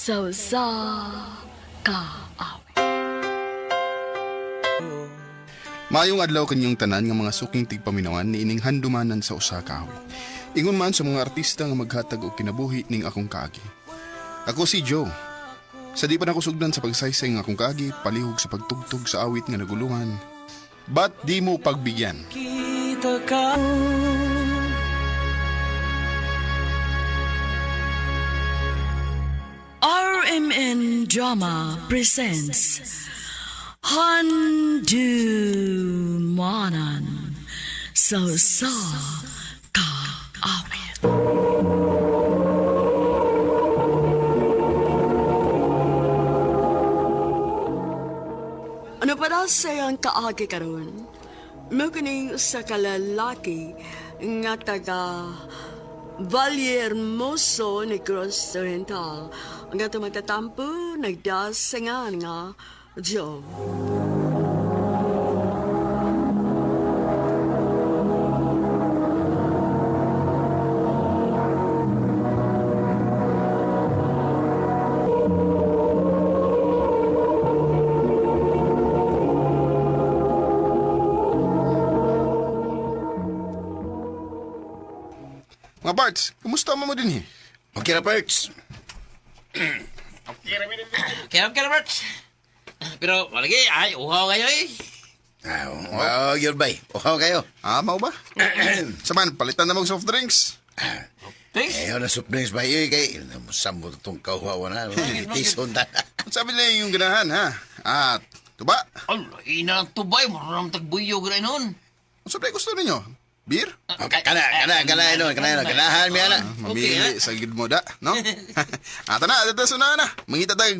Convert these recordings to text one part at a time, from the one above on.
Sa usa ka awit. Maayong adlaw kanyong tanan nga mga suking tigpaminawan niining handumanan sa usa ka awit. Ingon man sa mga artista nga maghatag og kinabuhi ning akong kaagi. Ako si Joe. Sa di pa nako sugdan sa pagsaysay ng akong kaagi, palihog sa pagtugtog sa awit nga nagulungan. Ba't di mo pagbigyan? Kita ka. RMN Drama presents Handumanan sa usa ka awit. Ano pa daw sayang kaagi karon? Mukining sa kalalaki nga taga Vallehermoso, Negros Oriental. Ang ato magtatampo, nagdasingan nga Joe. Mga parts, kumusta mo din eh? Okay na, Perks. Kaya Bert. Pero, malagi, ay, uhaw kayo eh. Ah, oh, yun bay. Uhaw kayo. Ah, mao ba? Saman, palitan na mag soft drinks. Thanks. Eh, na soft drinks bay. Eh, kay, sambo itong kauhaw na. Tison na. Sabi nila yung ganahan, ha? At, tuba. Ala, ina ng tubay, marunong tagbuyog rin nun. Ano ba gusto ninyo? Beer? Okay, kana, kana, kana, kana, kana, ganahan mi ana. Mamili Okay, sa gid mo da, no? Ata na, dito sa na. Mangita tag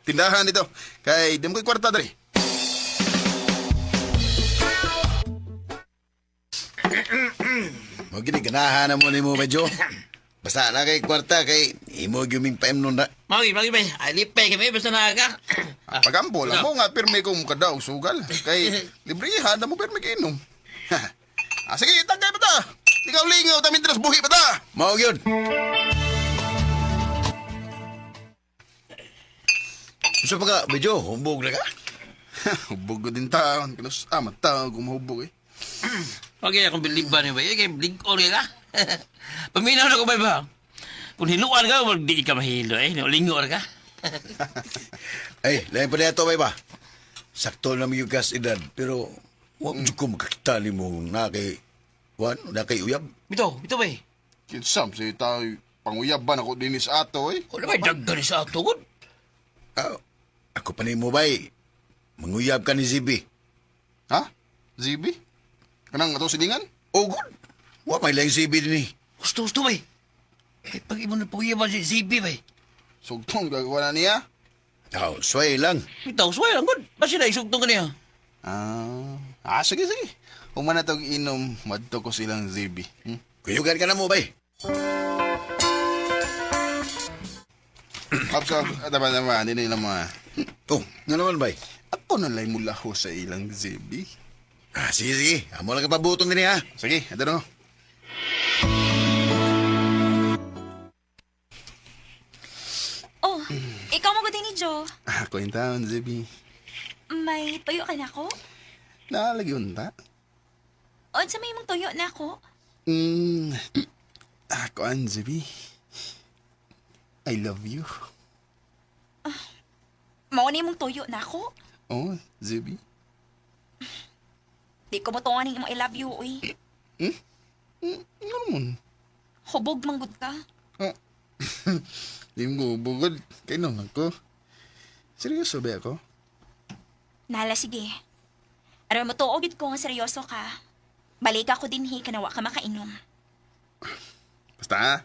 tindahan dito. Kay di mo ko'y kwarta dre. Mo gini ganahan na mo nimo medyo. Basta na kay kwarta kay imo gyuming paim nun na. Magi, magi, bay. Ay, lipay kami, basta na ka. Pagampo lang mo nga pirmi kong kada og sugal. Kay librehan na mo pirmi kinom. Ah, sige, tagay pa ta. Ikaw lingaw ta mintras buhi pa ta. Mao gyud. Unsa pa ka, medyo humbog na ka? Hubog ko din taon. Kanus, ah, matawag kung mahubog eh. Okay, akong biliban ni bay. Kay blig-all ka. Paminaw na ko, bay ba? Kung hiluan ka, wag di ka mahilo eh. Lingo ka. Ay, lain pa niya to bay ba? Sakto na yung gas edad, pero wa jud ko makakita nimo na kay Juan, na kay uyab. Bito, bito, bay. Kinsam, sa tayo panguyab ba na ko dinis ato eh. Wala bay, daggan sa ato, gud. Ah, ako pa nimo bay. Manguyab ka ni ZB. Ha? ZB? Kanang ato silingan? Oh, good. Wa may laing ZB din eh. Gusto, gusto, bay. Ay, pag imo na paguyaban si ZB, bay. Sugtong gagawa na niya. Oh, sway lang. Bitaw, suway lang, gud. Basta na, isugtong ka niya. Ah, ah sige, sige. Human na tog inom, madto ko silang ZB. Hmm? Kuyugan ka na mo bay. Kaps, kaps, tama, tama, hindi nila mga. Oh, nga naman bay. Ako na lang mula ko sa ilang ZB. Ah, sige, sige. Amo lang ka pabuton din ha. Sige, ito na. Oh, ikaw mo ni Joe. Ako yung taon, ZB. May tuyo ka na ko? Naalagi unta. Unsa may imong tuyo na ako? Mm, ako ang ZB. I love you. Mao na imong tuyo na ako? Oh, ZB. Di ko motungan ning imong I love you, uy. Ano mo? Hubog manggod ka. Ah. Di mo bugod. Kainom ako. Seryoso ba ako? Nala, sige. Aron mo tuo gid ko nga seryoso ka. Balik ako dinhi kanawa ka makainom. Basta ah.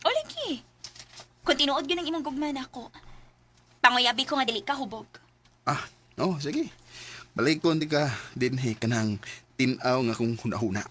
O lagi. Kung tinuod gyud ang imong gugma nako. Panguyabi ko nga dili ka hubog. Ah, oh, sige. Balik ko hindi ka dinhi ka ng tinaw nga kung huna-huna.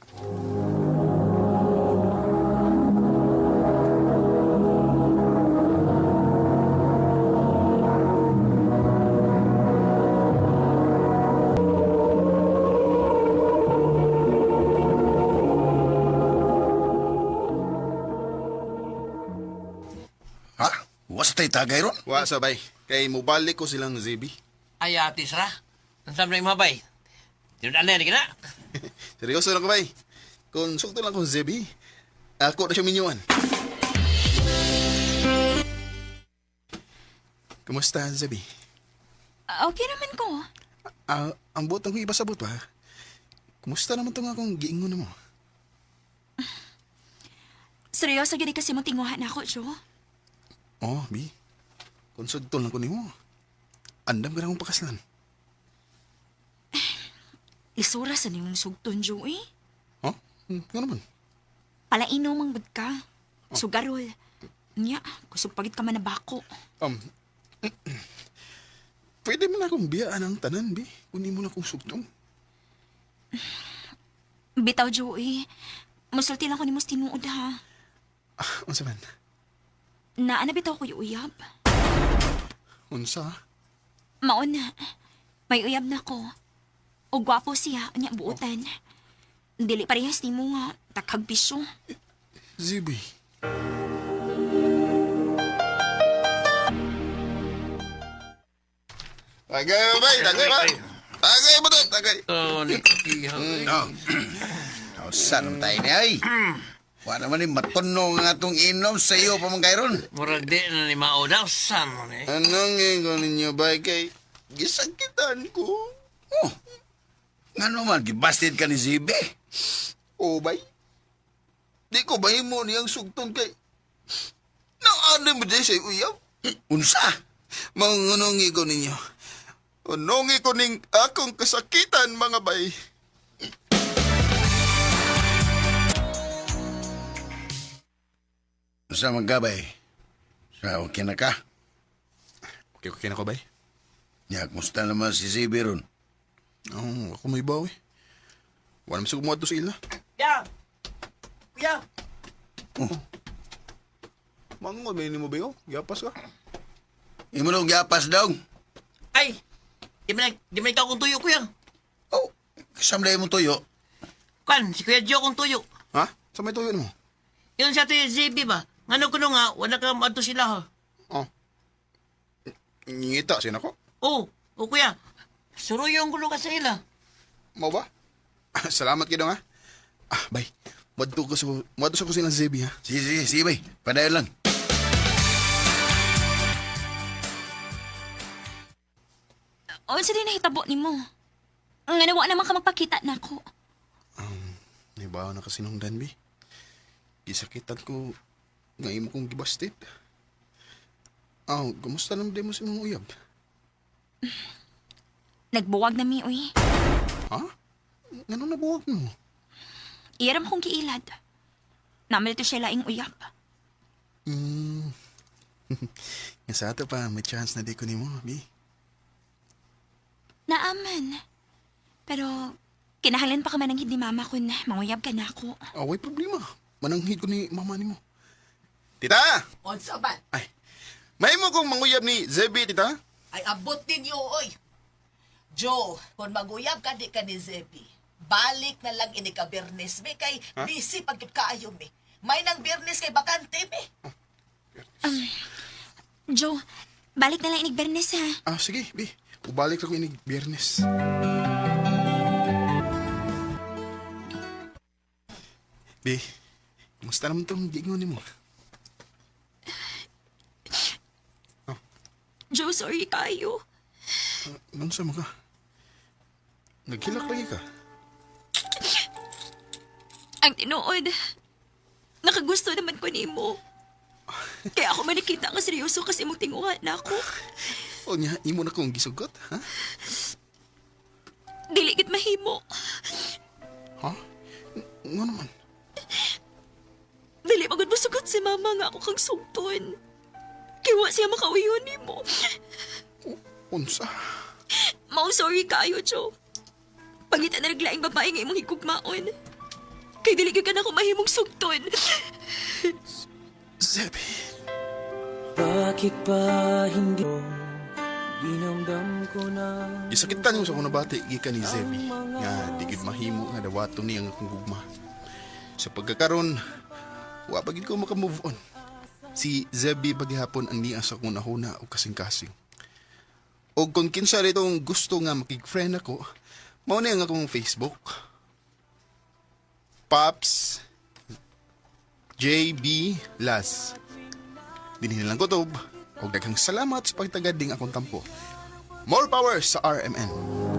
Ha? Wa Wa sa tay tagay ron. Wa sa bay. Kay mubalik ko silang Zebi. Ay, atis ra. Ang sabi na yung mga bay. Tinudan na yan, na. Seryoso na ko bay. Kung sugton lang kong Zebi, ako na siya minyuan. Kumusta, Zebi? Ah, okay naman ko. Ah, ang buot ang ipasabot ba? Kumusta naman itong akong giingon mo? Seryoso gid kasi mong tinguha na ako, Joe. Oh, bi. Kung sugton lang ko nimo. Andam ka na akong pakaslan. Lisura sa niyong sugton, Joe eh. Huh? Nga naman. Palaino mang bud ka. Sugarol. Nya, kusog pagit ka man na bako. Pwede mo na akong biyaan ang tanan, bi. Kung di mo na akong sugtong. Bitaw, Joe eh. Musulti lang ko ni mos tinuod ha. Ah, unsa man? Naa na bitaw ko yung uyab. Unsa? Maon na. May uyab na ko. O gwapo siya, nya buotan. Dili parehas ni mo nga, takhag bisyo. Zibi. Tagay, bay! Tagay ba? Tagay ba to? Tagay! Oh, ni Oh. Oh, saan naman tayo ni ay? Wa naman ni matuno nga atong inom sa iyo pa man kay ron. Murag di na ni Mao daw. Saan mo ni? Anong ingon ninyo, bay? Kay gisakitan ko. Oh. Ngano man gibasted ka ni Zibe? O, bay? Di ko bahimo niyang sugton kay... Naano mo di sa uyab? Unsa? Mangunungi ko ninyo. Unungi ko ning akong kasakitan, mga bay. Unsa man gabay? Sa okay na ka? Okay, okay na ko, bay. Nya, kumusta naman si Zibe ron? Oh, ako may bawi. Wala naman siguro sa ila. Ya! Kuya! Oh. Mangon, may mo ba yun? Yapas ka. Imo nung giapas daw. Ay! Di man ikaw kong tuyo, kuya. Oh, kasam mo tuyo. Kan, si Kuya Joe kong tuyo. Ha? Sa may tuyo mo? Yun sa tuyo, ZB ba? Ngano kuno nga, wala ka maadto sila ha. Oh. Ngita, siya nako. Oh, oh kuya. Suruyong kuno ka sa ila. Mau ba? Salamat kayo ha. Ah, bay. Madto ko sa madto sa kusina Zebi ha. Sige, sige, sige, bay. Padayon lang. O, sa din nahitabo ni mo. Nga nawa naman ka magpakita na ako. Nibaw na kasi nung danbi. Gisakitan ko nga imo kong gibastit. Aw, kumusta naman di mo si mga uyab? Nagbuwag na mi, uy. Ha? Ngano nabuwag mo? Iyaram kong giilad. Namal to siya laing uyab. Mm. Nga sa ato pa, may chance na di ko nimo, bi. Naaman. Pero, kinahanglan pa ka man ang hindi mama kun manguyab ka na ako. Away problema. Mananghid ko ni mama nimo. Tita! Unsa man? Ay, may mo kong manguyab ni Zebi, tita? Ay abot ninyo oy. Joe, kung maguyab ka di ka ni Zebi, balik na lang ini ka Bernes mi kay busy pag gyud kaayo mi. May nang Bernes kay bakante mi. Joe, balik na lang inig Bernes ha. Ah, sige, bi. Ubalik ako inig Biyernes. Bi, kumusta naman itong giingon nimo? Joe, sorry kayo. Nung sa ka? Naghilak lagi ka? Ang tinuod, nakagusto naman ko nimo. Kaya ako manikita nga seryoso kasi mong tinguha na ako. O niya, imo na kong gisugot, ha? Dili gid mahimo. Ha? Nga naman. Dili magud mosugot si mama nga ako kang sugton. Kay wa siya makauyon nimo. Unsa? Mao sorry kayo, Joe. Pangita na naglaing babae nga imong higugmaon. Kay dili gyud ka na ako mahimong sugton. Zebi. Bakit ba hindi mo dinamdam ko na Gisakitan ko sa akong nabati gikan ni Zebi nga di gid mahimo nga dawaton niya ang akong gugma. Sa pagkakaron, wa pa gid ko maka-move on. Si Zebby paghihapon ang niya sa akong nahuna o kasing-kasing. O kung kinsa ritong gusto nga makig-friend ako, mao na ang akong Facebook. Pops JB Las. Dinhi na lang kutob. Og daghang salamat sa pagtagad ding akong tampo. More power sa RMN.